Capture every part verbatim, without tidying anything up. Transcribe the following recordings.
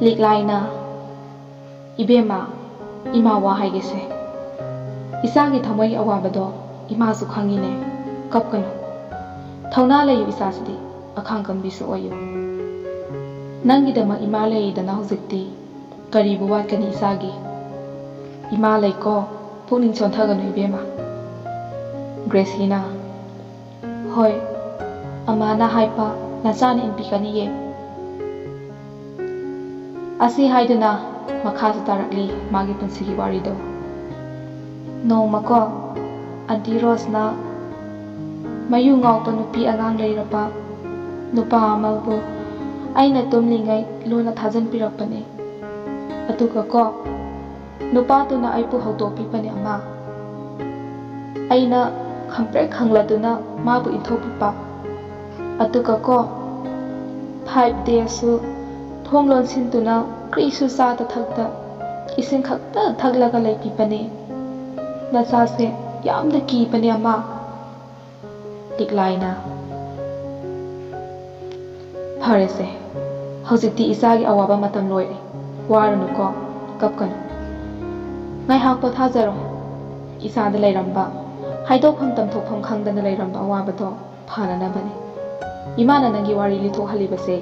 ꯂꯤꯛꯂꯥꯏꯅ, "ꯏꯕꯦꯝꯃ, ꯏꯃꯥ ꯋꯥ ꯍꯥꯏꯒꯦꯁꯦ꯫ ꯏꯆꯥꯒꯤ ꯊꯃꯣꯏꯒꯤ ꯑꯋꯥꯕꯗꯣ ꯏꯃꯥꯁꯨ ꯈꯪꯉꯤꯅꯦ꯫ ꯀꯞꯀꯅꯨ꯫ ꯊꯧꯅꯥ ꯂꯩꯌꯨ ꯏꯆꯥꯁꯤꯗꯤ, ꯑꯈꯥꯡ ꯀꯟꯕꯤꯁꯨ ꯑꯣꯏꯌꯨ꯫ ꯅꯪꯒꯤꯗꯃꯛ ꯏꯃꯥ ꯂꯩꯔꯤꯗꯅ ꯍꯧꯖꯤꯛꯇꯤ꯫ ꯀꯔꯤꯕꯨ ꯋꯥꯠꯀꯅꯤ ꯏꯆꯥꯒꯤ? ꯏꯃꯥ ꯂꯩꯀꯣ, ꯄꯨꯛꯅꯤꯡ ꯁꯣꯟꯊꯒꯅꯨ ꯏꯕꯦꯝꯃ꯫" ꯒ꯭ꯔꯦꯁꯤꯅ, "ꯍꯣꯏ, ꯑꯃꯥꯅ ꯍꯥꯏꯕ ꯅꯆꯥꯅ ꯏꯟꯕꯤꯒꯅꯤꯌꯦ꯫" ꯑꯁꯤ ꯍꯥꯏꯗꯨꯅ ꯃꯈꯥꯁꯨ ꯇꯥꯔꯛꯂꯤ ꯃꯥꯒꯤ ꯄꯨꯟꯁꯤꯒꯤ ꯋꯥꯔꯤꯗꯣ꯫ ꯅꯣꯡꯃꯀꯣ, ꯑꯟꯇꯤ ꯔꯣꯁꯅ ꯃꯌꯨ ꯉꯥꯎꯕ ꯅꯨꯄꯤ ꯑꯉꯥꯡ ꯂꯩꯔꯕ ꯅꯨꯄꯥ ꯑꯃꯕꯨ ꯑꯩꯅ ꯇꯨꯝꯂꯤꯉꯩ ꯂꯣꯟꯅ ꯊꯥꯖꯟꯕꯤꯔꯛꯄꯅꯦ꯫ ꯑꯗꯨꯒꯀꯣ, ꯅꯨꯄꯥꯗꯨꯅ ꯑꯩꯕꯨ ꯍꯧꯗꯣꯛꯄꯤꯕꯅꯦ ꯑꯃ꯫ ꯑꯩꯅ ꯈꯪꯄ꯭ꯔꯦꯛ ꯈꯪꯂꯗꯨꯅ ꯃꯥꯕꯨ ꯏꯟꯊꯣꯛꯄꯤꯕ꯫ ꯑꯗꯨꯒꯀꯣ, five days ꯁꯨ ꯊꯣꯡ ꯂꯣꯟꯁꯤꯟꯗꯨꯅ ꯀꯔꯤꯁꯨ ꯆꯥꯗ ꯊꯛꯇ ꯏꯁꯤꯡ ꯈꯛꯇ ꯊꯛꯂꯒ ꯂꯩꯕꯤꯕꯅꯦ꯫ ꯅꯆꯥꯁꯦ ꯌꯥꯝꯅ ꯀꯤꯕꯅꯦ ꯑꯃ꯫ ꯂꯤꯛꯂꯥꯏꯅ, "ꯐꯔꯦꯁꯦ, ꯍꯧꯖꯤꯛꯇꯤ ꯏꯆꯥꯒꯤ ꯑꯋꯥꯕ ꯃꯇꯝ ꯂꯣꯏꯔꯦ꯫ ꯋꯥꯔꯨꯅꯨꯀꯣ, ꯀꯞꯀꯅꯨ꯫ ꯉꯥꯏꯍꯥꯛ ꯄꯣꯊꯥꯖꯔꯣ꯫ ꯏꯆꯥꯗ ꯂꯩꯔꯝꯕ, ꯍꯥꯏꯗꯣꯛꯐꯝ ꯇꯝꯊꯣꯛꯐꯝ ꯈꯪꯗꯅ ꯂꯩꯔꯝꯕ ꯑꯋꯥꯕꯗꯣ ꯐꯅꯅꯕꯅꯤ꯫ ꯏꯃꯥꯅ ꯅꯪꯒꯤ ꯋꯥꯔꯤ ꯂꯤꯊꯣꯛꯍꯜꯂꯤꯕꯁꯦ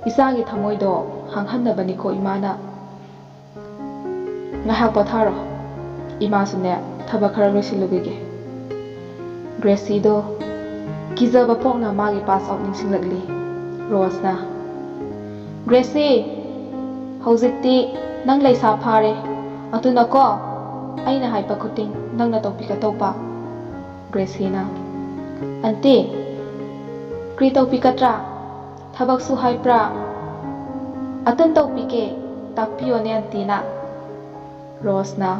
ꯏꯆꯥꯒꯤ ꯊꯃꯣꯏꯗꯣ ꯍꯥꯡꯍꯟꯅꯕꯅꯤꯀꯣ ꯏꯃꯥꯅ꯫ ꯉꯥꯏꯍꯥꯛ ꯄꯣꯊꯥꯔꯣ꯫ ꯏꯃꯥꯁꯨꯅꯦ, ꯊꯕꯛ ꯈꯔ ꯂꯣꯏꯁꯤꯜꯂꯨꯈꯤꯒꯦ꯫" ꯒ꯭ꯔꯦꯁꯤꯗꯣ ꯀꯤꯖꯕ ꯄꯣꯛꯅ ꯃꯥꯒꯤ pass out ꯅꯤꯡꯁꯤꯡꯂꯛꯂꯤ꯫ ꯔꯣꯁꯅ, "ꯒ꯭ꯔꯦꯁꯤ, ꯍꯧꯖꯤꯛꯇꯤ ꯅꯪ ꯂꯩꯁꯥ ꯐꯥꯔꯦ꯫ ꯑꯗꯨꯅꯀꯣ, ꯑꯩꯅ ꯍꯥꯏꯕ ꯈꯨꯗꯤꯡ ꯅꯪꯅ ꯇꯧꯕꯤꯒꯗꯧꯕ꯫" ꯒ꯭ꯔꯦꯁꯤꯅ, "ꯑꯟꯇꯤ, ꯀ꯭ꯔꯤ ꯇꯧꯕꯤꯒꯗ꯭ꯔꯥ? ꯊꯕꯛꯁꯨ ꯍꯥꯏꯕ꯭ꯔꯥ? ꯑꯗꯨꯝ ꯇꯧꯕꯤꯒꯦ, ꯇꯥꯛꯄꯤꯌꯣꯅꯦ ꯑꯟꯇꯤꯅ꯫" ꯔꯣꯁꯅ,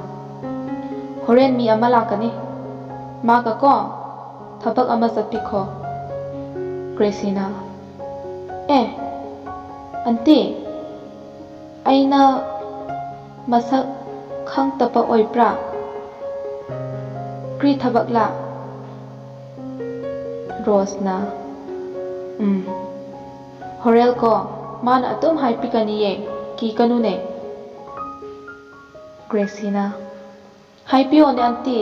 "ꯍꯣꯔꯦꯟ ꯃꯤ ꯑꯃ ꯂꯥꯛꯀꯅꯤ, ꯃꯥꯒꯀꯣ ꯊꯕꯛ ꯑꯃ ꯆꯠꯄꯤꯈꯣ꯫" ꯒ꯭ꯔꯦꯁꯤꯅ, "ꯑꯦ, ꯑꯟꯇꯤ, ꯑꯩꯅ ꯃꯁꯛ ꯈꯪꯗꯕ ꯑꯣꯏꯕ꯭ꯔꯥ? ꯀ꯭ꯔꯤ ꯊꯕꯛꯂꯥ?" ꯔꯣꯁꯅ, "ꯎꯝ, ꯍꯣꯔꯦꯜꯀꯣ ꯃꯥꯅ ꯑꯗꯨꯝ ꯍꯥꯏꯕꯤꯒꯅꯤꯌꯦ, ꯀꯤꯒꯅꯨꯅꯦ꯫ ꯒ꯭ꯔꯦꯁꯤꯅ, "ꯍꯥꯏꯕꯤꯌꯣꯅꯦ ꯑꯟꯇꯤ꯫"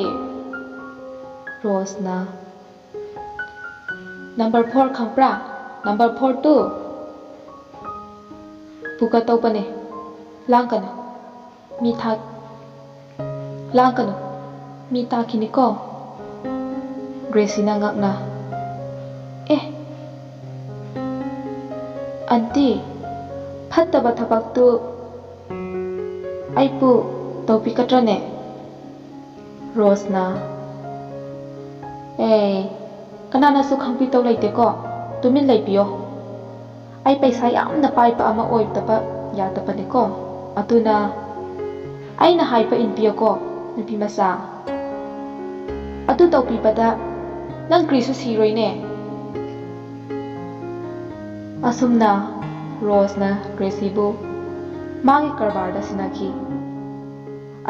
ꯔꯣꯁꯅ, "ꯅꯝꯕꯔ ꯐꯣꯔ ꯈꯪꯕ꯭ꯔꯥ? ꯅꯝꯕꯔ ꯐꯣꯔ ꯇꯨ ꯄꯨꯒ ꯇꯧꯕꯅꯦ, ꯂꯥꯡꯒꯅꯨ꯫ ꯃꯤ ꯊꯥ-, ꯂꯥꯡꯒꯅꯨ, ꯃꯤ ꯇꯥꯈꯤꯅꯤꯀꯣ꯫" ꯒ꯭ꯔꯦꯁꯤꯅ ꯉꯛꯅ, "ꯑꯦ, ꯑꯟꯇꯤ, ꯐꯠꯇꯕ ꯊꯕꯛꯇꯨ ꯑꯩꯕꯨ ꯇꯧꯕꯤꯒꯗ꯭ꯔꯅꯦ?" ꯔꯣꯁꯅ, "ꯑꯦ, ꯀꯅꯥꯅꯁꯨ ꯈꯪꯕꯤꯗꯧ ꯂꯩꯇꯦꯀꯣ, ꯇꯨꯃꯤꯟ ꯂꯩꯕꯤꯌꯣ꯫ ꯑꯩ ꯄꯩꯁꯥ ꯌꯥꯝꯅ ꯄꯥꯏꯕ ꯑꯃ ꯑꯣꯏꯗꯕ ꯌꯥꯗꯕꯅꯤꯀꯣ, ꯑꯗꯨꯅ ꯑꯩꯅ ꯍꯥꯏꯕ ꯏꯟꯕꯤꯌꯣꯀꯣ, ꯅꯨꯄꯤ ꯃꯆꯥ꯫ ꯑꯗꯨ ꯇꯧꯕꯤꯕꯗ ꯅꯪ ꯀ꯭ꯔꯤꯁꯨ ꯁꯤꯔꯣꯏꯅꯦ꯫" ꯑꯁꯨꯝꯅ ꯔꯣꯁꯅ ꯒ꯭ꯔꯦꯁꯤꯕꯨ ꯃꯥꯒꯤ ꯀꯔꯕꯥꯔꯗ ꯁꯤꯟꯅꯈꯤ꯫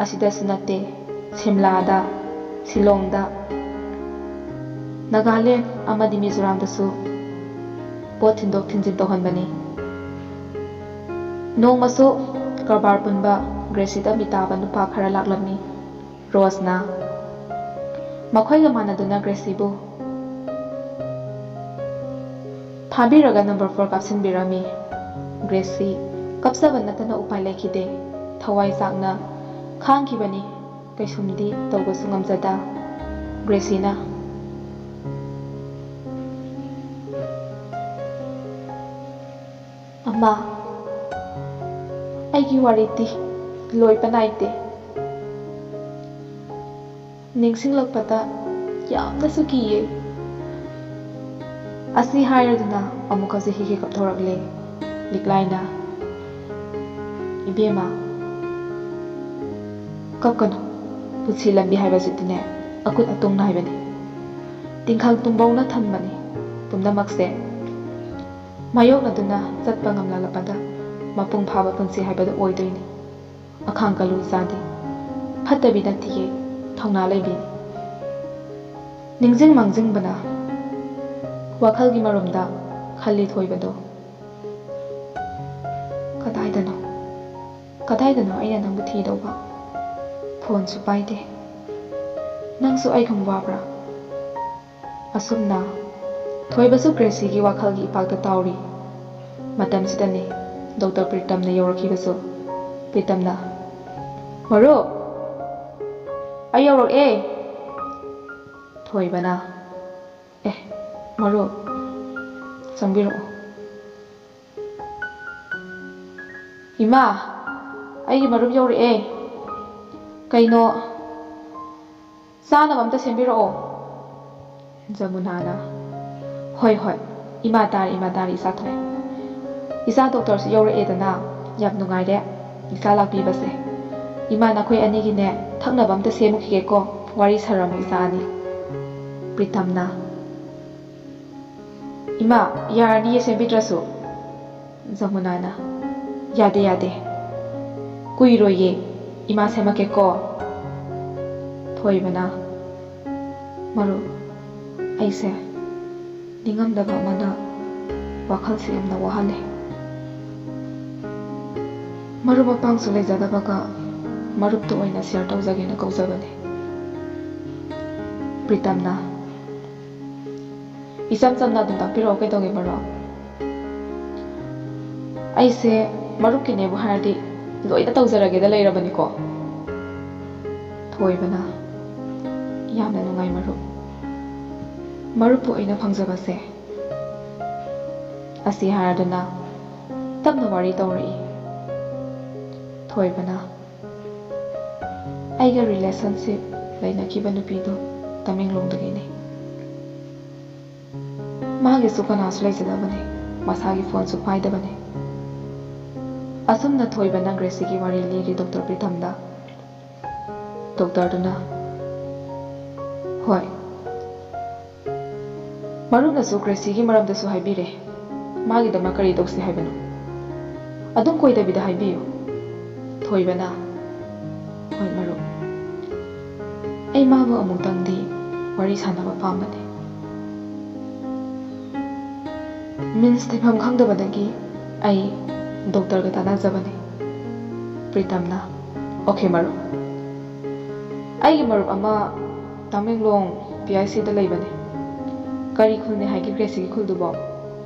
ꯑꯁꯤꯗꯁꯨ ꯅꯠꯇꯦ, ꯁꯤꯝꯂꯥꯗ, ꯁꯤꯂꯣꯡꯗ, ꯅꯥꯒꯥꯂꯦꯟ ꯑꯃꯗꯤ ꯃꯤꯖꯣꯔꯥꯝꯗꯁꯨ ꯄꯣꯠ ꯊꯤꯟꯗꯣꯛ ꯊꯤꯟꯖꯤꯟ ꯇꯧꯍꯟꯕꯅꯤ꯫ ꯅꯣꯡꯃꯁꯨ ꯀꯔꯕꯥꯔ ꯄꯨꯟꯕ ꯒ꯭ꯔꯦꯁꯤꯗ ꯃꯤꯇꯥꯕ ꯅꯨꯄꯥ ꯈꯔ ꯂꯥꯛꯂꯝꯃꯤ꯫ ꯔꯣꯁꯅ ꯃꯈꯣꯏꯒ ꯃꯥꯟꯅꯗꯨꯅ ꯒ꯭ꯔꯦꯁꯤꯕꯨ ꯐꯥꯕꯤꯔꯒ ꯅꯝꯕꯔ ꯐꯣꯔ ꯀꯥꯞꯁꯤꯟꯕꯤꯔꯝꯃꯤ꯫ ꯒ꯭ꯔꯦꯁꯤ ꯀꯞꯆꯕ ꯅꯠꯇꯅ ꯎꯄꯥꯏ ꯂꯩꯈꯤꯗꯦ꯫ ꯊꯋꯥꯏ ꯆꯥꯛꯅ ꯈꯥꯡꯈꯤꯕꯅꯤ꯫ ꯀꯩꯁꯨꯝꯗꯤ ꯇꯧꯕꯁꯨ ꯉꯝꯖꯗ ꯒ꯭ꯔꯦꯁꯤꯅ, "ꯑꯃ, ꯑꯩꯒꯤ ꯋꯥꯔꯤꯗꯤ ꯂꯣꯏꯕ ꯅꯥꯏꯗꯦ꯫ ꯅꯤꯡꯁꯤꯡꯂꯛꯄꯗ ꯌꯥꯝꯅꯁꯨ ꯀꯤꯌꯦ꯫" ꯑꯁꯤ ꯍꯥꯏꯔꯗꯨꯅ ꯑꯃꯨꯛꯀꯁꯨ ꯍꯤ ꯍꯤ ꯀꯞꯊꯣꯔꯛꯂꯦ ꯂꯤꯛꯂꯥꯏꯅ꯫ "ꯏꯕꯦꯝꯃ, ꯀꯞꯀꯅꯨ꯫ ꯄꯨꯟꯁꯤ ꯂꯝꯕꯤ ꯍꯥꯏꯕꯁꯤꯗꯤꯅꯦ, ꯑꯀꯨꯠ ꯑꯇꯣꯡ ꯅꯥꯏꯕꯅꯤ꯫ ꯇꯤꯡꯈꯪ ꯇꯨꯡꯕꯧꯅ ꯊꯝꯕꯅꯤ꯫ ꯄꯨꯝꯅꯃꯛꯁꯦ ꯃꯥꯌꯣꯛꯅꯗꯨꯅ ꯆꯠꯄ ꯉꯝꯂꯛꯂꯕꯗ ꯃꯄꯨꯡ ꯐꯥꯕ ꯄꯨꯟꯁꯤ ꯍꯥꯏꯕꯗꯨ ꯑꯣꯏꯗꯣꯏꯅꯤ꯫ ꯑꯈꯥꯡ ꯀꯜꯂꯨ ꯏꯆꯥꯗꯤ꯫ ꯐꯠꯇꯕꯤ ꯅꯠꯇꯤꯌꯦ, ꯊꯧꯅꯥ ꯂꯩꯕꯤꯅꯤ꯫ ꯅꯤꯡꯁꯤꯡ ꯃꯥꯡꯖꯤꯡꯕꯅ ꯋꯥꯈꯜꯒꯤ ꯃꯔꯨꯝꯗ ꯈꯜꯂꯤ ꯊꯣꯏꯕꯗꯣ꯫ "ꯀꯗꯥꯏꯗꯅꯣ? ꯀꯗꯥꯏꯗꯅꯣ ꯑꯩꯅ ꯅꯪꯕꯨ ꯊꯤꯗꯧꯕ? ꯐꯣꯟꯁꯨ ꯄꯥꯏꯗꯦ꯫ ꯅꯪꯁꯨ ꯑꯩꯒꯨꯝ ꯋꯥꯕ꯭ꯔꯥ?" ꯑꯁꯨꯝꯅ ꯊꯣꯏꯕꯁꯨ ꯒ꯭ꯔꯦꯁꯤꯒꯤ ꯋꯥꯈꯜꯒꯤ ꯏꯄꯥꯛꯇ ꯇꯥꯎꯔꯤ꯫ ꯃꯇꯝꯁꯤꯗꯅꯤ ꯗꯣꯛꯇꯔ ꯄ꯭ꯔꯤꯇꯝꯅ ꯌꯧꯔꯛꯈꯤꯕꯁꯨ꯫ ꯄ꯭ꯔꯤꯇꯝꯅ, "ꯃꯔꯨꯞ, ꯑꯩ ꯌꯧꯔꯛꯑꯦ!" ꯊꯣꯏꯕꯅ, "ꯑꯦ, ꯃꯔꯨꯞ, ꯆꯪꯕꯤꯔꯛꯑꯣ꯫" "ꯏꯃꯥ, ꯑꯩꯒꯤ ꯃꯔꯨꯞ ꯌꯧꯔꯛꯑꯦ꯫ ꯀꯩꯅꯣ, ꯆꯥꯅꯕ ꯑꯝꯇ ꯁꯦꯝꯕꯤꯔꯛꯑꯣ꯫" ꯖꯃꯨꯅꯥꯅ, "ꯍꯣꯏ, ꯍꯣꯏ, ꯏꯃꯥ ꯇꯥꯔꯦ, ꯏꯃꯥ ꯇꯥꯔꯦ, ꯏꯆꯥ ꯊꯣꯏ꯫ ꯏꯆꯥ ꯗꯣꯛꯇꯔꯁꯨ ꯌꯧꯔꯛꯑꯦꯗꯅ, ꯌꯥꯝ ꯅꯨꯡꯉꯥꯏꯔꯦ ꯏꯆꯥ ꯂꯥꯛꯄꯤꯕꯁꯦ꯫ ꯏꯃꯥ, ꯅꯈꯣꯏ ꯑꯅꯤꯒꯤꯅꯦ, ꯊꯛꯅꯕ ꯑꯝꯇ ꯁꯦꯝꯃꯨꯈꯤꯒꯦꯀꯣ, ꯋꯥꯔꯤ ꯁꯥꯔꯝꯃꯨ ꯏꯆꯥ ꯑꯅꯤ꯫" ꯄ꯭ꯔꯤꯇꯝꯅ, "ꯏꯃꯥ, ꯌꯥꯔꯅꯤꯌꯦ ꯁꯦꯝꯕꯤꯗ꯭ꯔꯁꯨ꯫" ꯖꯃꯨꯅꯥꯅ, "ꯌꯥꯗꯦ, ꯌꯥꯗꯦ, ꯀꯨꯏꯔꯣꯏꯌꯦ, ꯏꯃꯥ ꯁꯦꯝꯃꯛꯀꯦꯀꯣ꯫" ꯊꯣꯏꯕꯅ, "ꯃꯔꯨꯞ, ꯑꯩꯁꯦ ꯅꯤꯡꯉꯝꯗꯕ ꯑꯃꯅ ꯋꯥꯈꯜꯁꯦ ꯌꯥꯝꯅ ꯋꯥꯍꯜꯂꯦ꯫ ꯃꯔꯨꯞ ꯃꯄꯥꯡꯁꯨ ꯂꯩꯖꯗꯕꯒ ꯃꯔꯨꯞꯇ ꯑꯣꯏꯅ ꯁꯤꯌꯔ ꯇꯧꯖꯒꯦꯅ ꯀꯧꯖꯕꯅꯦ꯫" ꯄ꯭ꯔꯤꯇꯝꯅ, "ꯏꯆꯝ ꯆꯝꯅ ꯑꯗꯨꯝ ꯇꯥꯛꯄꯤꯔꯛꯑꯣ, ꯀꯩꯗꯧꯒꯦ ꯃꯔꯨꯞ? ꯑꯩꯁꯦ ꯃꯔꯨꯞꯀꯤꯅꯦꯕꯨ ꯍꯥꯏꯔꯗꯤ ꯂꯣꯏꯅ ꯇꯧꯖꯔꯒꯦꯗ ꯂꯩꯔꯕꯅꯤꯀꯣ꯫" ꯊꯣꯏꯕꯅ, "ꯌꯥꯝꯅ ꯅꯨꯡꯉꯥꯏ ꯃꯔꯨꯞ, ꯃꯔꯨꯞꯄꯨ ꯑꯩꯅ ꯐꯪꯖꯕꯁꯦ꯫" ꯑꯁꯤ ꯍꯥꯏꯔꯗꯨꯅ ꯇꯞꯅ ꯋꯥꯔꯤ ꯇꯧꯔꯛꯏ꯫ ꯊꯣꯏꯕꯅ, "ꯑꯩꯒ ꯔꯤꯂꯦꯁꯟꯁꯤꯞ ꯂꯩꯅꯈꯤꯕ ꯅꯨꯄꯤꯗꯨ ꯇꯃꯦꯡꯂꯣꯡꯗꯒꯤꯅꯤ꯫ ꯃꯥꯒꯤꯁꯨ ꯀꯅꯥꯁꯨ ꯂꯩꯖꯗꯕꯅꯤ, ꯃꯁꯥꯒꯤ ꯐꯣꯟꯁꯨ ꯄꯥꯏꯗꯕꯅꯤ꯫" ꯑꯁꯨꯝꯅ ꯊꯣꯏꯕꯅ ꯒ꯭ꯔꯦꯁꯤꯒꯤ ꯋꯥꯔꯤ ꯂꯤꯔꯤ ꯗꯣꯛꯇꯔ ꯄ꯭ꯔꯤꯇꯝꯗ꯫ ꯗꯣꯛꯇꯔꯗꯨꯅ, "ꯍꯣꯏ, ꯃꯔꯨꯞꯅꯁꯨ ꯒ꯭ꯔꯦꯁꯤꯒꯤ ꯃꯔꯝꯗꯁꯨ ꯍꯥꯏꯕꯤꯔꯦ꯫ ꯃꯥꯒꯤꯗꯃꯛ ꯀꯔꯤ ꯇꯧꯁꯤ ꯍꯥꯏꯕꯅꯣ? ꯑꯗꯨꯝ ꯀꯣꯏꯗꯕꯤꯗ ꯍꯥꯏꯕꯤꯌꯨ꯫" ꯊꯣꯏꯕꯅ, "ꯍꯣꯏ ꯃꯔꯨꯞ, ꯑꯩ ꯃꯥꯕꯨ ꯑꯃꯨꯛꯇꯪꯗꯤ ꯋꯥꯔꯤ ꯁꯥꯟꯅꯕ ꯄꯥꯝꯕꯅꯤ꯫ ꯃꯤꯟꯁ ꯊꯤꯐꯝ ꯈꯪꯗꯕꯗꯒꯤ ꯑꯩ ꯗꯣꯛꯇꯔꯒ ꯇꯥꯟꯅꯖꯕꯅꯤ꯫ ꯄ꯭ꯔꯤꯇꯝꯅ, "ꯑꯣꯀꯦ ꯃꯔꯨꯞ, ꯑꯩꯒꯤ ꯃꯔꯨꯞ ꯑꯃ ꯇꯃꯦꯡꯂꯣꯡ ꯄꯤ ꯑꯥꯏ ꯁꯤꯗ ꯂꯩꯕꯅꯤ꯫ ꯀꯔꯤ ꯈꯨꯜꯅꯤ ꯍꯥꯏꯒꯦ ꯒ꯭ꯔꯦꯁꯤꯒꯤ ꯈꯨꯜꯗꯨꯕꯣ?"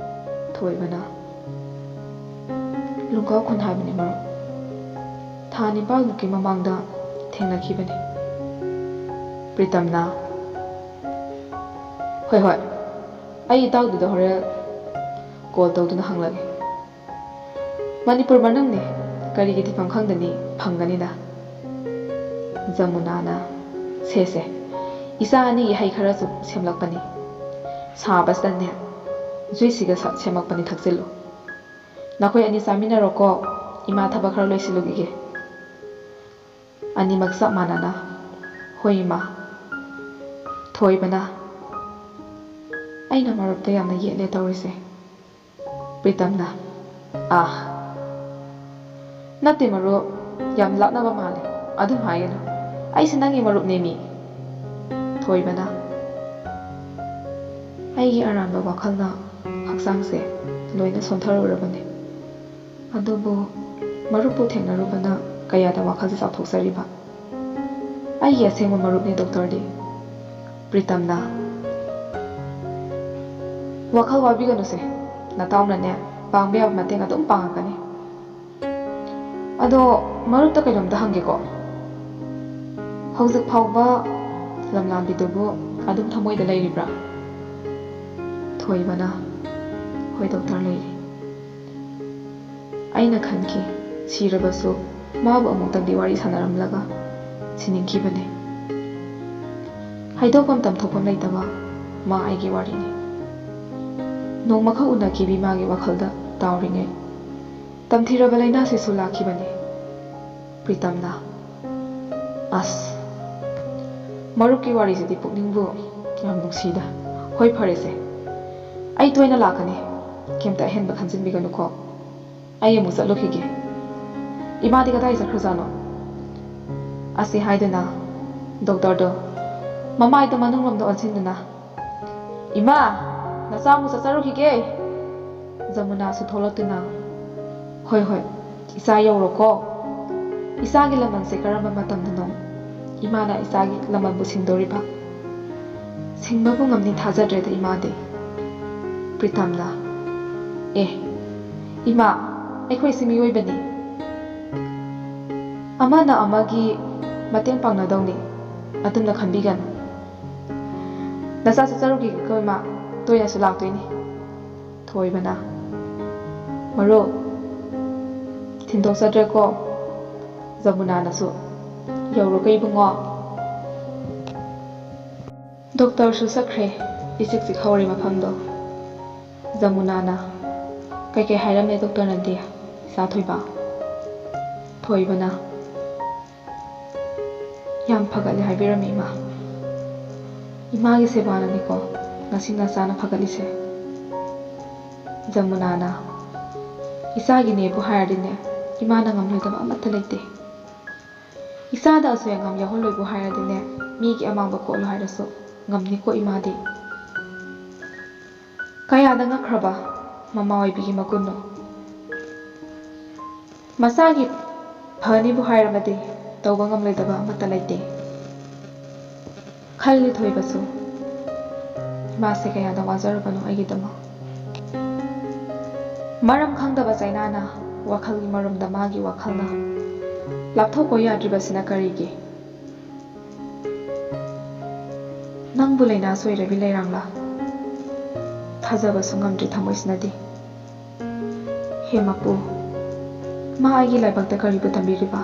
ꯊꯣꯏꯕꯅ, "ꯂꯨꯡꯒꯥꯎ ꯈꯨꯟ ꯍꯥꯏꯕꯅꯤ ꯃꯔꯨꯞ꯫ ꯊꯥ ꯅꯤꯄꯥꯜꯃꯨꯛꯀꯤ ꯃꯃꯥꯡꯗ ꯊꯦꯡꯅꯈꯤꯕꯅꯤ꯫" ꯄ꯭ꯔꯤꯇꯝꯅ, "ꯍꯣꯏ ꯍꯣꯏ, ꯑꯩ ꯏꯇꯥꯎꯗꯨꯗ ꯍꯣꯔꯦꯟ ꯀꯣꯜ ꯇꯧꯗꯨꯅ ꯍꯪꯂꯒꯦ꯫ ꯃꯅꯤꯄꯨꯔ ꯃꯅꯨꯡꯅꯤ, ꯀꯔꯤꯒꯤ ꯊꯤꯐꯝ ꯈꯪꯗꯅꯤ, ꯐꯪꯒꯅꯤꯗ꯫" ꯖꯃꯨꯅꯥꯅ, "ꯁꯦ ꯁꯦ, ꯏꯆꯥ ꯑꯅꯤꯒꯤ ꯍꯩ ꯈꯔꯁꯨ ꯁꯦꯝꯂꯛꯄꯅꯤ꯫ ꯁꯥꯕꯁꯤꯗꯅꯦ, ꯖꯨꯏꯁꯁꯤꯒ ꯁ-, ꯁꯦꯝꯃꯛꯄꯅꯤ, ꯊꯛꯆꯤꯜꯂꯨ꯫ ꯅꯈꯣꯏ ꯑꯅꯤ ꯆꯥꯃꯤꯟꯅꯔꯣꯀꯣ, ꯏꯃꯥ ꯊꯕꯛ ꯈꯔ ꯂꯣꯏꯁꯤꯜꯂꯨꯈꯤꯒꯦ꯫" ꯑꯅꯤꯃꯛ ꯆꯞ ꯃꯥꯟꯅꯅ, "ꯍꯣꯏ ꯏꯃꯥ꯫" ꯊꯣꯏꯕꯅ, "ꯑꯩꯅ ꯃꯔꯨꯞꯇ ꯌꯥꯝꯅ ꯌꯦꯠꯂꯦ ꯇꯧꯔꯤꯁꯦ꯫" ꯄ꯭ꯔꯤꯇꯝꯅ, "ꯑꯥ, ꯅꯠꯇꯦ ꯃꯔꯨꯞ, ꯌꯥꯝ ꯂꯥꯞꯅꯕ ꯃꯥꯜꯂꯦ꯫ ꯑꯗꯨꯝ ꯍꯥꯏꯒꯅꯨ, ꯑꯩꯁꯦ ꯅꯪꯒꯤ ꯃꯔꯨꯞꯅꯦꯃꯤ꯫" ꯊꯣꯏꯕꯅ, "ꯑꯩꯒꯤ ꯑꯔꯥꯟꯕ ꯋꯥꯈꯜꯅ ꯍꯛꯆꯥꯡꯁꯦ ꯂꯣꯏꯅ ꯁꯣꯟꯊꯔꯨꯔꯕꯅꯦ꯫ ꯑꯗꯨꯕꯨ ꯃꯔꯨꯞꯄꯨ ꯊꯦꯡꯅꯔꯨꯕꯅ ꯀꯌꯥꯗ ꯋꯥꯈꯜꯁꯦ ꯆꯥꯎꯊꯣꯛꯆꯔꯤꯕ꯫" "ꯑꯩꯒꯤ ꯑꯁꯦꯡꯕ ꯃꯔꯨꯞꯅꯦ ꯗꯣꯛꯇꯔꯗꯤ꯫" ꯄ꯭ꯔꯤꯇꯝꯅ, "ꯋꯥꯈꯜ ꯋꯥꯕꯤꯒꯅꯨꯁꯦ, ꯅꯇꯥꯎꯅꯅꯦ ꯄꯥꯡꯕ ꯌꯥꯕ ꯃꯇꯦꯡ ꯑꯗꯨꯝ ꯄꯥꯡꯉꯛꯀꯅꯤ꯫ ꯑꯗꯣ ꯃꯔꯨꯞꯇ ꯀꯩꯅꯣꯝꯇ ꯍꯪꯒꯦꯀꯣ, ꯍꯧꯖꯤꯛ ꯐꯥꯎꯕ ꯂꯝꯂꯥꯟꯕꯤꯗꯨꯕꯨ ꯑꯗꯨꯝ ꯊꯃꯣꯏꯗ ꯂꯩꯔꯤꯕ꯭ꯔꯥ?" ꯊꯣꯏꯕꯅ, "ꯍꯣꯏ ꯗꯣꯛꯇꯔ, ꯂꯩꯔꯤ꯫ ꯑꯩꯅ ꯈꯟꯈꯤ, ꯁꯤꯔꯕꯁꯨ ꯃꯥꯕꯨ ꯑꯃꯨꯛꯇꯪꯗꯤ ꯋꯥꯔꯤ ꯁꯥꯟꯅꯔꯝꯂꯒ ꯁꯤꯅꯤꯡꯈꯤꯕꯅꯦ꯫ ꯍꯥꯏꯗꯣꯛꯐꯝ ꯇꯝꯊꯣꯛꯐꯝ ꯂꯩꯇꯕ ꯃꯥ ꯑꯩꯒꯤ ꯋꯥꯔꯤꯅꯤ꯫ ꯅꯣꯡꯃꯈꯛ ꯎꯅꯈꯤꯕꯤ ꯃꯥꯒꯤ ꯋꯥꯈꯜꯗ ꯇꯥꯎꯔꯤꯉꯩ, ꯇꯝꯊꯤꯔꯕ ꯂꯥꯏꯅꯥꯁꯤꯁꯨ ꯂꯥꯛꯈꯤꯕꯅꯤ꯫" ꯄ꯭ꯔꯤꯇꯝꯅ, "ꯑꯁ, ꯃꯔꯨꯞꯀꯤ ꯋꯥꯔꯤꯁꯤꯗꯤ ꯄꯨꯛꯅꯤꯡꯕꯨ ꯌꯥꯝ ꯅꯨꯡꯁꯤꯗ꯫ ꯍꯣꯏ, ꯐꯔꯦꯁꯦ, ꯑꯩ ꯇꯣꯏꯅ ꯂꯥꯛꯀꯅꯤ꯫ ꯀꯩꯝꯇ ꯑꯍꯦꯟꯕ ꯈꯟꯖꯤꯟꯕꯤꯒꯅꯨꯀꯣ꯫ ꯑꯩ ꯑꯃꯨꯛ ꯆꯠꯂꯨꯈꯤꯒꯦ꯫ ꯏꯃꯥꯗꯤ ꯀꯗꯥꯏ ꯆꯠꯈ꯭ꯔꯖꯥꯠꯅꯣ?" ꯑꯁꯤ ꯍꯥꯏꯗꯨꯅ ꯗꯣꯛꯇꯔꯗꯣ ꯃꯃꯥꯏꯗ ꯃꯅꯨꯡꯂꯣꯝꯗ ꯑꯣꯟꯁꯤꯟꯗꯨꯅ, "ꯏꯃꯥ, ꯅꯆꯥ ꯑꯃꯨꯛ ꯆꯠꯆꯔꯨꯈꯤꯒꯦ꯫" ꯖꯃꯨꯅꯥꯁꯨ ꯊꯣꯛꯂꯛꯇꯨꯅ, "ꯍꯣꯏ, ꯍꯣꯏ, ꯏꯆꯥ ꯌꯧꯔꯣꯀꯣ꯫ ꯏꯆꯥꯒꯤ ꯂꯃꯟꯁꯦ ꯀꯔꯝꯕ ꯃꯇꯝꯗꯅꯣ ꯏꯃꯥꯅ ꯏꯆꯥꯒꯤ ꯂꯃꯟꯕꯨ ꯁꯤꯡꯗꯣꯔꯤꯕ? ꯁꯤꯡꯕꯕꯨ ꯉꯝꯅꯤ ꯊꯥꯖꯗ꯭ꯔꯦꯗ ꯏꯃꯥꯗꯤ꯫" ꯄ꯭ꯔꯤꯇꯝꯅ, "ꯑꯦ, ꯏꯃꯥ, ꯑꯩꯈꯣꯏꯁꯤ ꯃꯤꯑꯣꯏꯕꯅꯤ꯫ ꯑꯃꯅ ꯑꯃꯒꯤ ꯃꯇꯦꯡ ꯄꯥꯡꯅꯗꯧꯅꯤ꯫ ꯑꯗꯨꯝꯅ ꯈꯟꯕꯤꯒꯅꯨ꯫ ꯅꯆꯥ ꯆꯠꯆꯔꯨꯈꯤꯒꯦꯀꯣ ꯏꯃꯥ, ꯇꯣꯏꯅꯁꯨ ꯂꯥꯛꯇꯣꯏꯅꯤ꯫" ꯊꯣꯏꯕꯅ, "ꯃꯔꯨꯞ, ꯊꯤꯟꯗꯣꯛꯆꯗ꯭ꯔꯦꯀꯣ꯫" ꯖꯃꯨꯅꯥꯅꯁꯨ, "ꯌꯧꯔꯣꯀꯣ ꯏꯕꯨꯡꯉꯣ꯫" ꯗꯣꯛꯇꯔꯁꯨ ꯆꯠꯈ꯭ꯔꯦ꯫ ꯏꯆꯤꯛ ꯆꯤꯛꯍꯧꯔꯦ ꯃꯐꯝꯗꯣ꯫ ꯖꯃꯨꯅꯥꯅ, "ꯀꯩꯀꯩ ꯍꯥꯏꯔꯝꯃꯦ ꯗꯣꯛꯇꯔꯅꯗꯤ, ꯏꯆꯥ ꯊꯣꯏꯕ?" ꯊꯣꯏꯕꯅ, "ꯌꯥꯝ ꯐꯒꯠꯂꯦ ꯍꯥꯏꯕꯤꯔꯝꯃꯤ ꯏꯃꯥ꯫ ꯏꯃꯥꯒꯤ ꯁꯦꯕꯥꯅꯅꯤꯀꯣ ꯉꯁꯤ ꯅꯆꯥꯅ ꯐꯒꯠꯂꯤꯁꯦ꯫" ꯖꯃꯨꯅꯥꯅ, "ꯏꯆꯥꯒꯤꯅꯦꯕꯨ ꯍꯥꯏꯔꯗꯤꯅꯦ, ꯏꯃꯥꯅ ꯉꯝꯂꯣꯏꯗꯕ ꯑꯃꯠꯇ ꯂꯩꯇꯦ꯫ ꯏꯆꯥꯗ ꯑꯁꯣꯏ ꯑꯉꯥꯝ ꯌꯥꯎꯍꯜꯂꯣꯏꯕꯨ ꯍꯥꯏꯔꯗꯤꯅꯦ, ꯃꯤꯒꯤ ꯑꯃꯥꯡꯕ ꯀꯣꯠꯂꯣ ꯍꯥꯏꯔꯁꯨ ꯉꯝꯅꯤꯀꯣ ꯏꯃꯥꯗꯤ꯫" ꯀꯌꯥꯗ ꯉꯛꯈ꯭ꯔꯕ ꯃꯃꯥ ꯑꯣꯏꯕꯤꯒꯤ ꯃꯒꯨꯟꯅꯣ! ꯃꯆꯥꯒꯤ ꯐꯅꯤꯕꯨ ꯍꯥꯏꯔꯕꯗꯤ ꯇꯧꯕ ꯉꯝꯂꯣꯏꯗꯕ ꯑꯃꯠꯇ ꯂꯩꯇꯦ꯫ ꯈꯜꯂꯤ ꯊꯣꯏꯕꯁꯨ, ꯏꯃꯥꯁꯦ ꯀꯌꯥꯗ ꯋꯥꯖꯔꯕꯅꯣ ꯑꯩꯒꯤꯗꯃꯛ꯫ ꯃꯔꯝ ꯈꯪꯗꯕ ꯆꯩꯅꯥꯅ ꯋꯥꯈꯜꯒꯤ ꯃꯔꯨꯝꯗ ꯃꯥꯒꯤ ꯋꯥꯈꯜꯅ ꯂꯥꯞꯊꯣꯛꯄ ꯌꯥꯗ꯭ꯔꯤꯕꯁꯤꯅ ꯀꯔꯤꯒꯤ? ꯅꯪꯕꯨ ꯂꯥꯏꯅꯥ ꯁꯣꯏꯔꯕꯤ ꯂꯩꯔꯥꯡꯂꯥ? ꯊꯥꯖꯕꯁꯨ ꯉꯝꯗ꯭ꯔꯤ ꯊꯃꯣꯏꯁꯤꯅꯗꯤ꯫ ꯍꯦ ꯃꯄꯨ, ꯃꯥ ꯑꯩꯒꯤ ꯂꯥꯏꯕꯛꯇ ꯀꯔꯤꯕꯨ ꯇꯝꯕꯤꯔꯤꯕ?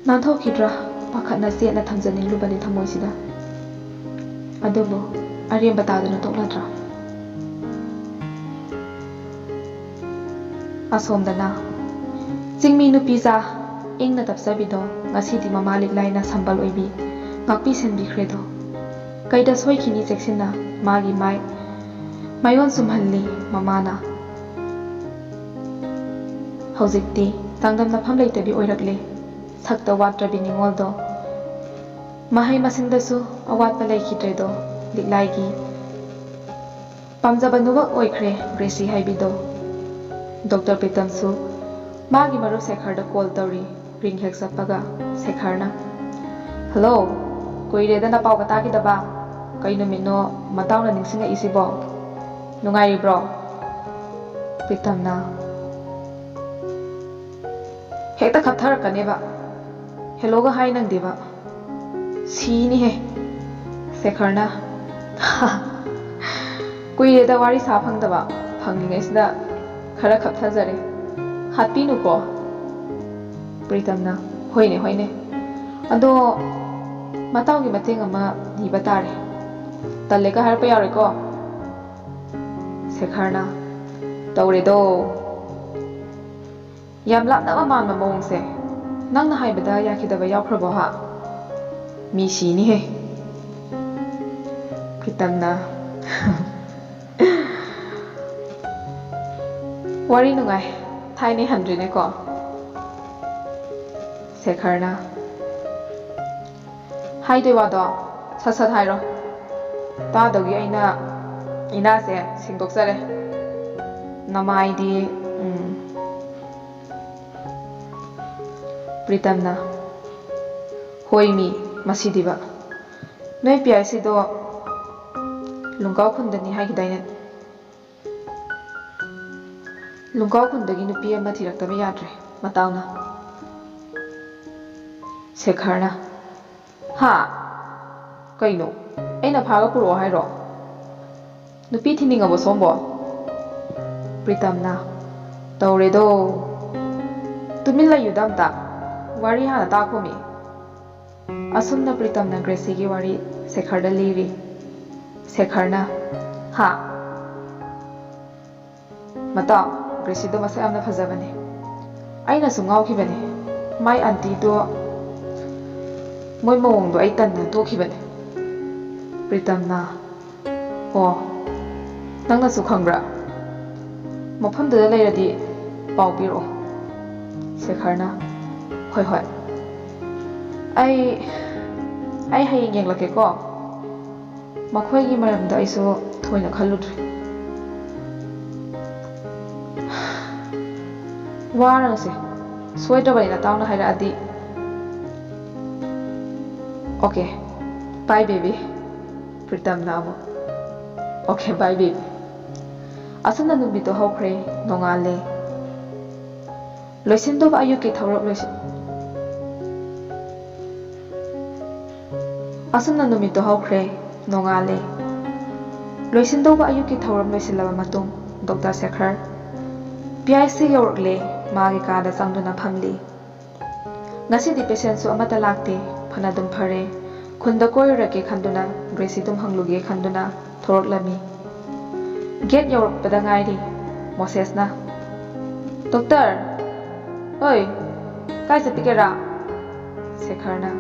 ꯅꯥꯟꯊꯣꯛꯈꯤꯗ꯭ꯔꯥ ꯄꯥꯈꯠꯅ ꯆꯦꯠꯅ ꯊꯝꯖꯅꯤꯡꯂꯨꯕꯅꯤ ꯊꯃꯣꯏꯁꯤꯗ꯫ ꯑꯗꯨꯕꯨ ꯑꯔꯦꯝꯕ ꯇꯥꯗꯨꯅ ꯇꯣꯛꯂꯗ꯭ꯔꯥ? ꯑꯁꯣꯝꯗꯅ ꯆꯤꯡꯃꯤ ꯅꯨꯄꯤꯖꯥ ꯏꯪꯅ ꯇꯞꯆꯕꯤꯗꯣ ꯉꯁꯤꯗꯤ ꯃꯃꯥ ꯂꯤꯛꯂꯥꯏꯅ ꯁꯝꯕꯜ ꯑꯣꯏꯕꯤ ꯉꯥꯛꯄꯤ ꯁꯦꯟꯕꯤꯈ꯭ꯔꯦꯗꯣ꯫ ꯀꯩꯗ ꯁꯣꯏꯈꯤꯅꯤ ꯆꯦꯛꯁꯤꯟꯅ ꯃꯥꯒꯤ ꯃꯥꯏ ꯃꯥꯏꯑꯣꯟ ꯆꯨꯝꯍꯜꯂꯤ ꯃꯃꯥꯅ꯫ ꯍꯧꯖꯤꯛꯇꯤ ꯆꯥꯡꯗꯝꯅꯐꯝ ꯂꯩꯇꯕꯤ ꯑꯣꯏꯔꯛꯂꯦ꯫ ꯁꯛꯇ ꯋꯥꯠꯇ꯭ꯔꯕꯤ ꯅꯤꯉꯣꯜꯗꯣ꯫ ꯃꯍꯩ ꯃꯁꯤꯡꯗꯁꯨ ꯑꯋꯥꯠꯄ ꯂꯩꯈꯤꯗ꯭ꯔꯦꯗꯣ꯫ ꯂꯤꯛꯂꯥꯏꯒꯤ ꯄꯥꯝꯖꯕ ꯅꯨꯕꯛ ꯑꯣꯏꯈ꯭ꯔꯦ ꯒ꯭ꯔꯦꯁꯤ ꯍꯥꯏꯕꯤꯗꯣ꯫ ꯗꯣꯛꯇꯔ ꯄ꯭ꯔꯤꯇꯝꯁꯨ ꯃꯥꯒꯤ ꯃꯔꯨꯞ ꯁꯦꯈꯔꯗ ꯀꯣꯜ ꯇꯧꯔꯤ꯫ ꯔꯤꯡ ꯍꯦꯛ ꯆꯠꯄꯒ ꯁꯦꯈꯔꯅ, "ꯍꯜꯂꯣ, ꯀꯨꯏꯔꯦꯗ ꯅꯄꯥꯎꯒ ꯇꯥꯈꯤꯗꯕ꯫ ꯀꯩ ꯅꯨꯃꯤꯠꯅꯣ ꯃꯇꯥꯎꯅ ꯅꯤꯡꯁꯤꯡꯉꯛꯏꯁꯤꯕꯣ? ꯅꯨꯡꯉꯥꯏꯔꯤꯕ꯭ꯔꯣ?" ꯄ꯭ꯔꯤꯇꯝꯅ, "ꯍꯦꯛꯇ ꯈꯞꯊꯔꯛꯀꯅꯦꯕ꯫ ꯍꯦꯜꯂꯣꯒ ꯍꯥꯏ ꯅꯪꯗꯦꯕ꯫ ꯁꯤꯅꯤꯍꯦ꯫" ꯁꯦꯈꯔꯅ, "ꯀꯨꯏꯔꯦꯗ ꯋꯥꯔꯤ ꯁꯥ ꯐꯪꯗꯕ꯫ ꯐꯪꯂꯤꯉꯩꯁꯤꯗ ꯈꯔ ꯈꯞꯊꯖꯔꯦ꯫ ꯍꯥꯠꯄꯤꯅꯨꯀꯣ꯫" ꯄ꯭ꯔꯤꯇꯝꯅ, "ꯍꯣꯏꯅꯦ, ꯍꯣꯏꯅꯦ꯫ ꯑꯗꯣ ꯃꯇꯥꯎꯒꯤ ꯃꯇꯦꯡ ꯑꯃ ꯅꯤꯕ ꯇꯥꯔꯦ꯫ ꯇꯜꯂꯦꯒ ꯍꯥꯏꯔꯛꯄ ꯌꯥꯔꯣꯏꯀꯣ꯫" ꯁꯦꯈꯔꯅ, "ꯇꯧꯔꯦꯗꯣ꯫ ꯌꯥꯝ ꯂꯥꯞꯅꯕ ꯃꯥꯟꯕ ꯃꯑꯣꯡꯁꯦ꯫ ꯅꯪꯅ ꯍꯥꯏꯕꯗ ꯌꯥꯈꯤꯗꯕ ꯌꯥꯎꯈ꯭ꯔꯕꯣ ꯍꯥ? ꯃꯤ ꯁꯤꯅꯤꯍꯦ꯫" ꯄ꯭ꯔꯤꯇꯝꯅ, "ꯋꯥꯔꯤ ꯅꯨꯡꯉꯥꯏ꯫ ꯊꯥꯏꯅ ꯍꯟꯗ꯭ꯔꯤꯅꯦꯀꯣ꯫" ꯁꯦꯈꯔꯅ, "ꯍꯥꯏꯗꯣꯏ ꯋꯥꯗꯣ ꯁꯠ ꯁꯠ ꯍꯥꯏꯔꯣ꯫ ꯇꯥꯗꯧꯒꯤ ꯑꯩꯅ ꯏꯅꯥꯁꯦ ꯁꯦꯡꯗꯣꯛꯆꯔꯦ꯫ ꯅꯃꯥꯏꯗꯤ, ꯎꯝ꯫" ꯄ꯭ꯔꯤꯇꯝꯅ, "ꯍꯣꯏ ꯃꯤ, ꯃꯁꯤꯗꯤꯕ꯫ ꯅꯣꯏ ꯄꯤ ꯑꯥꯏ ꯁꯤꯗꯣ ꯂꯨꯡꯀꯥꯎ ꯈꯨꯟꯗꯅꯤ ꯍꯥꯏꯈꯤꯗꯥꯏꯅꯦ? ꯂꯨꯡꯀꯥꯎ ꯈꯨꯟꯗꯒꯤ ꯅꯨꯄꯤ ꯑꯃ ꯊꯤꯔꯛꯇꯕ ꯌꯥꯗ꯭ꯔꯦ ꯃꯇꯥꯎꯅ꯫" ꯁꯦꯈꯔꯅ, "ꯍꯥ? ꯀꯩꯅꯣ? ꯑꯩꯅ ꯐꯥꯒ ꯄꯨꯔꯛꯑꯣ ꯍꯥꯏꯔꯣ? ꯅꯨꯄꯤ ꯊꯤꯅꯤꯡꯉꯕꯣ ꯁꯣꯝꯕꯣ?" ꯄ꯭ꯔꯤꯇꯝꯅ, "ꯇꯧꯔꯦꯗꯣ꯫ ꯇꯨꯃꯤꯟ ꯂꯩꯌꯨꯗ ꯑꯝꯇ꯫ ꯋꯥꯔꯤ ꯍꯥꯟꯅ ꯇꯥꯈꯣꯃꯤ꯫" ꯑꯁꯨꯝꯅ ꯄ꯭ꯔꯤꯇꯝꯅ ꯒ꯭ꯔꯦꯁꯤꯒꯤ ꯋꯥꯔꯤ ꯁꯦꯈꯔꯗ ꯂꯤꯔꯤ꯫ ꯁꯦꯈꯔꯅ, "ꯍꯥ? ꯃꯇꯥꯎ, ꯒ꯭ꯔꯦꯁꯤꯗꯣ ꯃꯁꯛ ꯌꯥꯝꯅ ꯐꯖꯕꯅꯦ꯫ ꯑꯩꯅꯁꯨ ꯉꯥꯎꯈꯤꯕꯅꯦ꯫ ꯃꯥꯏ ꯑꯟꯇꯤꯗꯣ, ꯃꯣꯏ ꯃꯑꯣꯡꯗꯣ ꯑꯩ ꯇꯟꯗꯅ ꯇꯣꯛꯈꯤꯕꯅꯦ꯫" ꯄ꯭ꯔꯤꯇꯝꯅ, "ꯑꯣ, ꯅꯪꯅꯁꯨ ꯈꯪꯕ꯭ꯔꯥ? ꯃꯐꯝꯗꯨꯗ ꯂꯩꯔꯗꯤ ꯄꯥꯎ ꯄꯤꯔꯛꯑꯣ꯫" ꯁꯦꯈꯔꯅ, "ꯍꯣꯏ, ꯍꯣꯏ꯫ ꯑꯩ, ꯑꯩ ꯍꯌꯦꯡ ꯌꯦꯡꯂꯛꯀꯦꯀꯣ꯫ ꯃꯈꯣꯏꯒꯤ ꯃꯔꯝꯗ ꯑꯩꯁꯨ ꯊꯣꯏꯅ ꯈꯜꯂꯨꯗ꯭ꯔꯦ꯫" ꯋꯥꯔꯅꯨꯁꯦ, ꯁꯣꯏꯗ꯭ꯔꯕꯅꯤ ꯅꯇꯥꯎꯅ ꯍꯥꯏꯔꯛꯑꯗꯤ꯫ Okay, bye baby꯫ ꯄ꯭ꯔꯤꯇꯝꯅ ꯑꯃꯨꯛ, Okay, bye baby꯫ ꯑꯁꯨꯝꯅ ꯅꯨꯃꯤꯠꯇꯣ ꯍꯧꯈ꯭ꯔꯦ꯫ ꯅꯣꯡꯉꯥꯜꯂꯦ꯫ ꯂꯣꯏꯁꯤꯟꯗꯧꯕ ꯑꯌꯨꯛꯀꯤ ꯊꯧꯔꯝ ꯂꯣꯏꯁꯤꯟ ꯑꯁꯨꯝꯅ ꯅꯨꯃꯤꯠꯇꯣ ꯍꯧꯈ꯭ꯔꯦ꯫ ꯅꯣꯡꯉꯥꯜꯂꯦ꯫ ꯂꯣꯏꯁꯤꯟꯗꯧꯕ ꯑꯌꯨꯛꯀꯤ ꯊꯧꯔꯝ ꯂꯣꯏꯁꯤꯜꯂꯕ ꯃꯇꯨꯡ, doctor Sekhar P I C ꯌꯧꯔꯛꯂꯦ꯫ ꯃꯥꯒꯤ ꯀꯥꯗ ꯆꯪꯗꯨꯅ ꯐꯝꯂꯤ꯫ ꯉꯁꯤꯗꯤ ꯄꯦꯁꯦꯟꯁꯨ ꯑꯃꯠꯇ ꯂꯥꯛꯇꯦ꯫ ꯐꯅꯗꯨꯝ ꯐꯔꯦ꯫ ꯈꯨꯟꯗ ꯀꯣꯏꯔꯨꯔꯒꯦ ꯈꯟꯗꯨꯅ, ꯒ꯭ꯔꯦꯁꯤꯗꯨꯝ ꯍꯪꯂꯨꯒꯦ ꯈꯟꯗꯨꯅ ꯊꯣꯔꯛꯂꯝꯃꯤ꯫ ꯒꯦꯠ ꯌꯧꯔꯛꯄꯗ ꯉꯥꯏꯔꯤ꯫ ꯃꯣꯁꯦꯁꯅ, "ꯗꯣꯛꯇꯔ, ꯑꯣꯏ, ꯀꯥꯏ ꯆꯠꯄꯤꯒꯦꯔꯥ?" ꯁꯦꯈꯔꯅ,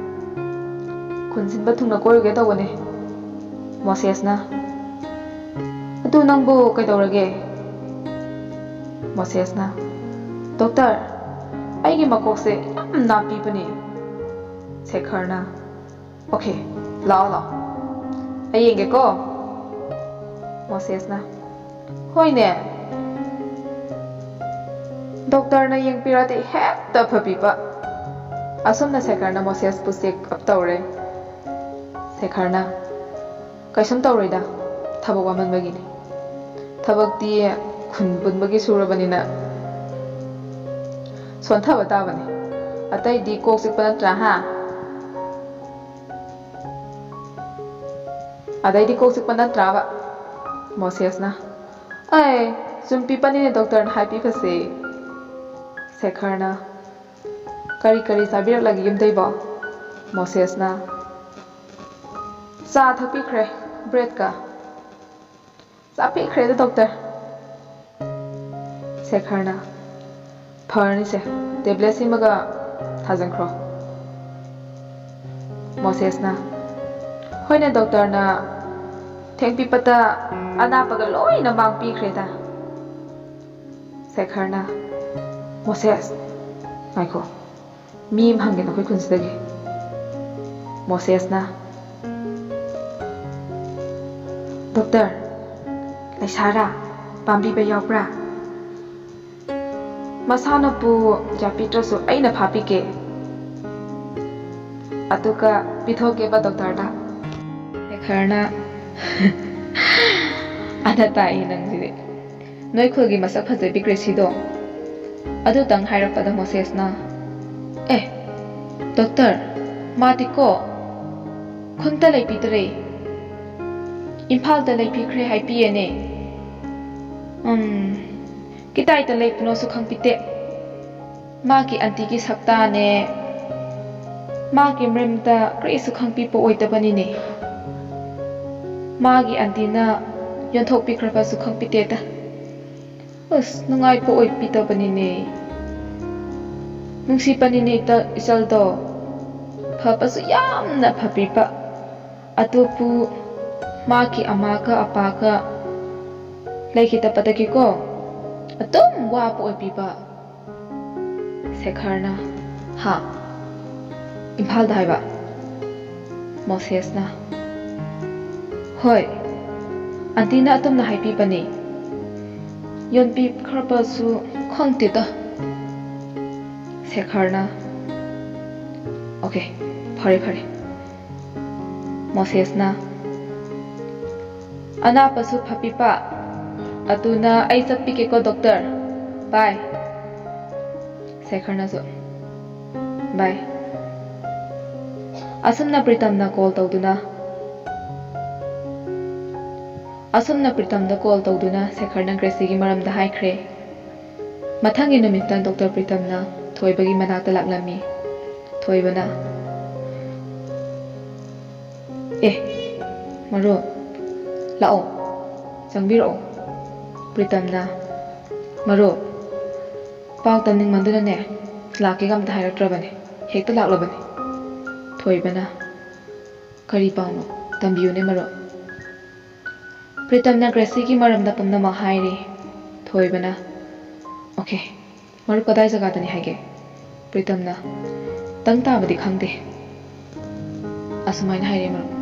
"ꯈꯨꯟ ꯁꯤꯟꯕ ꯊꯨꯡꯅ ꯀꯣꯏꯔꯨꯒꯦ ꯇꯧꯕꯅꯦ꯫" ꯃꯣꯁꯦꯁꯅ, "ꯑꯗꯨ ꯅꯪꯕꯨ ꯀꯩꯗꯧꯔꯒꯦ?" ꯃꯣꯁꯦꯁꯅ, "ꯗꯣꯛꯇꯔ, ꯑꯩꯒꯤ ꯃꯀꯣꯛꯁꯦ ꯌꯥꯝ ꯅꯥꯄꯤꯕꯅꯦ꯫" ꯁꯦꯈꯔꯅ, "Okay, ꯂꯥꯛꯑꯣ, ꯂꯥꯛꯑꯣ꯫ ꯑꯩ ꯌꯦꯡꯒꯦꯀꯣ꯫" ꯃꯣꯁꯦꯁꯅ, "ꯍꯣꯏꯅꯦ꯫ ꯗꯣꯛꯇꯔꯅ ꯌꯦꯡꯕꯤꯔꯗꯤ ꯍꯦꯛꯇ ꯐꯕꯤꯕ꯫" ꯑꯁꯨꯝꯅ ꯁꯦꯈꯔꯅ ꯃꯣꯁꯦꯁꯄꯨ check up ꯇꯧꯔꯦ꯫ ꯁꯦꯈꯔꯅ, "ꯀꯩꯁꯨꯝ ꯇꯧꯔꯣꯏꯗ, ꯊꯕꯛ ꯋꯥꯃꯟꯕꯒꯤꯅꯤ꯫ ꯊꯕꯛꯇꯤ ꯈꯨꯟ ꯄꯨꯟꯕꯒꯤ ꯁꯨꯔꯕꯅꯤꯅ ꯁꯣꯟꯊꯕ ꯇꯥꯕꯅꯤ꯫ ꯑꯇꯩꯗꯤ ꯀꯣꯛ ꯆꯤꯛꯄ ꯅꯠꯇ꯭ꯔꯥ, ꯍꯥ?" "ꯑꯗꯩꯗꯤ ꯀꯣꯛ ꯆꯤꯛꯄ ꯅꯠꯇ꯭ꯔꯥꯕ?" ꯃꯣꯁꯦꯁꯅ, "ꯑꯦ, ꯆꯨꯝꯄꯤꯄꯅꯤꯅꯦ ꯗꯣꯛꯇꯔꯅ ꯍꯥꯏꯕꯤꯕꯁꯦ꯫" ꯁꯦꯈꯔꯅ, "ꯀꯔꯤ ꯀꯔꯤ ꯆꯥꯕꯤꯔꯛꯂꯒꯦ ꯌꯨꯝꯗꯩꯕꯣ?" ꯃꯣꯁꯦꯁꯅ, "ꯆꯥ ꯊꯛꯄꯤꯈ꯭ꯔꯦ, breadꯀ꯫" "ꯆꯥꯕꯤꯈ꯭ꯔꯦꯗ ꯗꯣꯛꯇꯔ꯫" ꯁꯦꯈꯔꯅ, "ꯐꯔꯅꯤꯁꯦ, tablet ꯁꯤꯃꯒ ꯊꯥꯖꯟꯈ꯭ꯔꯣ꯫" ꯃꯣꯁꯦꯁꯅ, "ꯍꯣꯏꯅꯦ ꯗꯣꯛꯇꯔꯅ ꯊꯦꯡꯄꯤꯄꯇ ꯑꯅꯥꯕꯒ ꯂꯣꯏꯅ ꯃꯥꯡ ꯄꯤꯈ꯭ꯔꯦꯗ꯫" ꯁꯦꯈꯔꯅ, "ꯃꯣꯁꯦꯁ, ꯉꯥꯏꯈꯣ, ꯃꯤ ꯑꯃ ꯍꯪꯒꯦ ꯅꯈꯣꯏ ꯈꯨꯟꯁꯤꯗꯒꯤ꯫" ꯃꯣꯁꯦꯁꯅ, "ꯗꯣꯛꯇꯔ, ꯂꯩꯁꯥꯔꯥ? ꯄꯥꯝꯕꯤꯕ ꯌꯥꯎꯕ꯭ꯔꯥ?" ꯃꯁꯥꯅ ꯄꯨ ꯌꯥꯄꯤꯗ꯭ꯔꯁꯨ ꯑꯩꯅ ꯐꯥꯕꯤꯒꯦ꯫ ꯑꯗꯨꯒ ꯄꯤꯊꯣꯛꯀꯦꯕ ꯗꯣꯛꯇꯔꯗ꯫ ꯁꯦꯈꯔꯅ, "ꯑꯅ ꯇꯥꯛꯏ ꯅꯪꯁꯤꯗꯤ꯫ ꯅꯣꯏ ꯈꯨꯜꯒꯤ ꯃꯁꯛ ꯐꯖꯕꯤ ꯒ꯭ꯔꯦꯁꯤꯗꯣ?" ꯑꯗꯨꯇꯪ ꯍꯥꯏꯔꯛꯄꯗ ꯃꯣꯁꯦꯁꯅ, "ꯑꯦ, ꯗꯣꯛꯇꯔ, ꯃꯥꯗꯤꯀꯣ ꯈꯨꯟꯇ ꯂꯩꯄꯤꯗ꯭ꯔꯦ꯫ ꯏꯝꯐꯥꯜꯗ ꯂꯩꯄꯤꯈ꯭ꯔꯦ ꯍꯥꯏꯄꯤꯌꯦꯅꯦ꯫ ꯎꯝ, ꯀꯗꯥꯏꯗ ꯂꯩꯕꯅꯣꯁꯨ ꯈꯪꯄꯤꯗꯦ꯫ ꯃꯥꯒꯤ ꯑꯟꯇꯤꯒꯤ ꯁꯛꯇꯥꯅꯦ꯫ ꯃꯥꯒꯤ ꯃꯔꯝꯗ ꯀꯔꯤꯁꯨ ꯈꯪꯕꯤꯕ ꯑꯣꯏꯗꯕꯅꯤꯅꯦ꯫ ꯃꯥꯒꯤ ꯑꯟꯇꯤꯅ ꯌꯣꯟꯊꯣꯛꯄꯤꯈ꯭ꯔꯕꯁꯨ ꯈꯪꯕꯤꯗꯦꯗ꯫ ꯑꯁ, ꯅꯨꯡꯉꯥꯏꯕ ꯑꯣꯏꯕꯤꯗꯕꯅꯤꯅꯦ꯫ ꯅꯨꯡꯁꯤꯕꯅꯤꯅꯦ ꯏꯆꯜꯗꯣ꯫ ꯐꯕꯁꯨ ꯌꯥꯝꯅ ꯐꯕꯤꯕ꯫ ꯑꯗꯨꯕꯨ ꯃꯥꯒꯤ ꯑꯃꯥꯒ ꯑꯄꯥꯒ ꯂꯩꯈꯤꯗꯕꯗꯒꯤꯀꯣ ꯑꯗꯨꯝ ꯋꯥꯕ ꯑꯣꯏꯕꯤꯕ꯫" ꯁꯦꯈꯔꯅ, "ꯍꯥ? ꯏꯝꯐꯥꯜꯗ ꯍꯥꯏꯕ?" ꯃꯣꯁꯦꯁꯅ, "ꯍꯣꯏ, ꯑꯟꯇꯤꯅ ꯑꯗꯨꯝꯅ ꯍꯥꯏꯕꯤꯕꯅꯤ꯫ ꯌꯣꯟꯕꯤꯈ꯭ꯔꯕꯁꯨ ꯈꯪꯗꯦꯗ꯫" ꯁꯦꯈꯔꯅ, "ꯑꯣꯀꯦ, ꯐꯔꯦ, ꯐꯔꯦ꯫" ꯃꯣꯁꯦꯁꯅ, "ꯑꯅꯥꯕꯁꯨ ꯐꯕꯤꯕ꯫ ꯑꯗꯨꯅ ꯑꯩ ꯆꯠꯄꯤꯒꯦꯀꯣ ꯗꯣꯛꯇꯔ꯫ ꯕꯥꯏ꯫" ꯁꯦꯈꯔꯅꯁꯨ, "ꯕꯥꯏ꯫" ꯑꯁꯨꯝꯅ ꯄ꯭ꯔꯤꯇꯝꯅ ꯀꯣꯜ ꯇꯧꯗꯨꯅ, ꯑꯁꯨꯝꯅ ꯄ꯭ꯔꯤꯇꯝꯗ ꯀꯣꯜ ꯇꯧꯗꯨꯅ ꯁꯦꯈꯔꯅ ꯒ꯭ꯔꯦꯁꯤꯒꯤ ꯃꯔꯝꯗ ꯍꯥꯏꯈ꯭ꯔꯦ꯫ ꯃꯊꯪꯒꯤ ꯅꯨꯃꯤꯠꯇ ꯗꯣꯛꯇꯔ ꯄ꯭ꯔꯤꯇꯝꯅ ꯊꯣꯏꯕꯒꯤ ꯃꯅꯥꯛꯇ ꯂꯥꯛꯂꯝꯃꯤ꯫ ꯊꯣꯏꯕꯅ, "ꯑꯦ, ꯃꯔꯨꯞ, ꯂꯥꯛꯑꯣ, ꯆꯪꯕꯤꯔꯛꯑꯣ꯫" ꯄ꯭ꯔꯤꯇꯝꯅ, "ꯃꯔꯨꯞ, ꯄꯥꯎ ꯇꯝꯅꯤꯡꯃꯟꯗꯨꯅꯅꯦ, ꯂꯥꯛꯀꯦꯒ ꯑꯝꯇ ꯍꯥꯏꯔꯛꯇ꯭ꯔꯕꯅꯦ, ꯍꯦꯛꯇ ꯂꯥꯛꯂꯕꯅꯦ꯫" ꯊꯣꯏꯕꯅ, "ꯀꯔꯤ ꯄꯥꯎꯅꯣ? ꯇꯝꯕꯤꯌꯨꯅꯦ ꯃꯔꯨꯞ꯫" ꯄ꯭ꯔꯤꯇꯝꯅ ꯒ꯭ꯔꯦꯁꯤꯒꯤ ꯃꯔꯝꯗ ꯄꯨꯝꯅꯃꯛ ꯍꯥꯏꯔꯦ꯫ ꯊꯣꯏꯕꯅ, "ꯑꯣꯀꯦ, ꯃꯔꯨꯞ ꯀꯗꯥꯏ ꯖꯒꯥꯗꯅꯤ ꯍꯥꯏꯒꯦ?" ꯄ꯭ꯔꯤꯇꯝꯅ, "ꯇꯪ ꯇꯥꯕꯗꯤ ꯈꯪꯗꯦ꯫" ꯑꯁꯨꯃꯥꯏꯅ ꯍꯥꯏꯔꯦ ꯃꯔꯨꯞ꯫